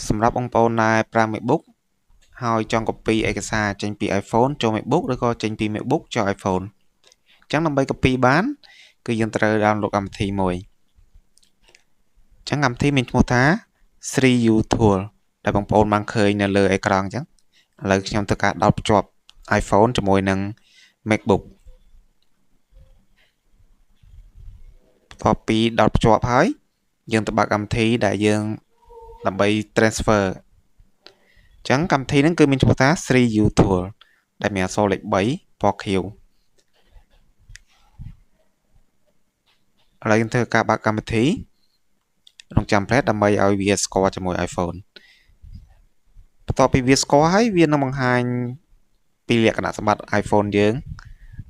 សម្រាប់បងប្អូនដែលប្រើ MacBook ហើយចង់ copy ឯកសារចេញពី iPhone ចូល MacBook ឬក៏ចេញពី MacBook ចូល iPhone អញ្ចឹងដើម្បី copy បាន គឺយើងត្រូវ download កម្មវិធីមួយអញ្ចឹងកម្មវិធីមានឈ្មោះថា 3U Tool ដែលបងប្អូនបានឃើញនៅលើអេក្រង់អញ្ចឹងឥឡូវខ្ញុំធ្វើការដោតភ្ជាប់ iPhone ជាមួយនឹង MacBook បន្ទាប់ពីដោតភ្ជាប់ហើយយើងទៅបើកកម្មវិធីដែលយើងដើម្បី transfer អញ្ចឹងកម្មវិធីហ្នឹងគឺមានឈ្មោះថា 3U Tool ដែលមានអក្សរលេខ3ពណ៌ខៀវឥឡូវយើងធ្វើការបើកកម្មវិធីរងចាំផ្លែតដើម្បីឲ្យវាស្គាល់ជាមួយ iPhone បន្ទាប់ពីវាស្គាល់ហើយវានឹងបង្ហាញពីលក្ខណៈសម្បត្តិ iPhone យើង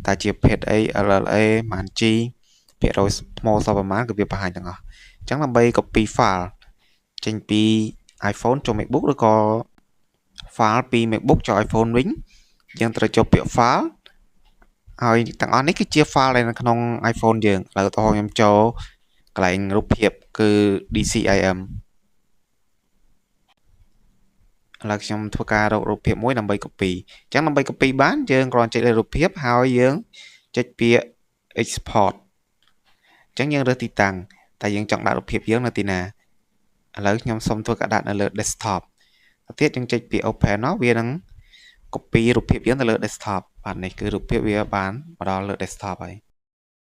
តើជាភេទអី LLA ប៉ុន្មាន G ភាគរយថ្មសល់ប្រមាណគឺវាបង្ហាញទាំងអស់អញ្ចឹងដើម្បី copy file ចេញពី iPhone ចូល MacBook ឬក៏ file ពី MacBook ចូល iPhone វិញយើងត្រូវចូលពាក្យ file ហើយទាំងអស់នេះគឺជា file ដែលនៅក្នុង iPhone យើងឥឡូវឧទាហរណ៍ខ្ញុំចូលកន្លែងរូបភាពគឺ DCIM ឥឡូវខ្ញុំធ្វើការរករូបភាពមួយដើម្បី copy អញ្ចឹងដើម្បី copy បានយើងគ្រាន់ចុចលើរូបភាពហើយយើងចុចពាក្យ export អញ្ចឹងយើងរើសទីតាំងតែយើងចង់ដាក់រូបភាពយើងនៅទីណាឥឡូវខ្ញុំសូមធ្វើការដាក់នៅលើ desktop ទៅទៀតយើងចុចពាក្យ open មកវានឹង copy រូបភាពយើងទៅលើ desktop បាទនេះគឺរូបភាពវាបានមកដល់លើ desktop ហើយ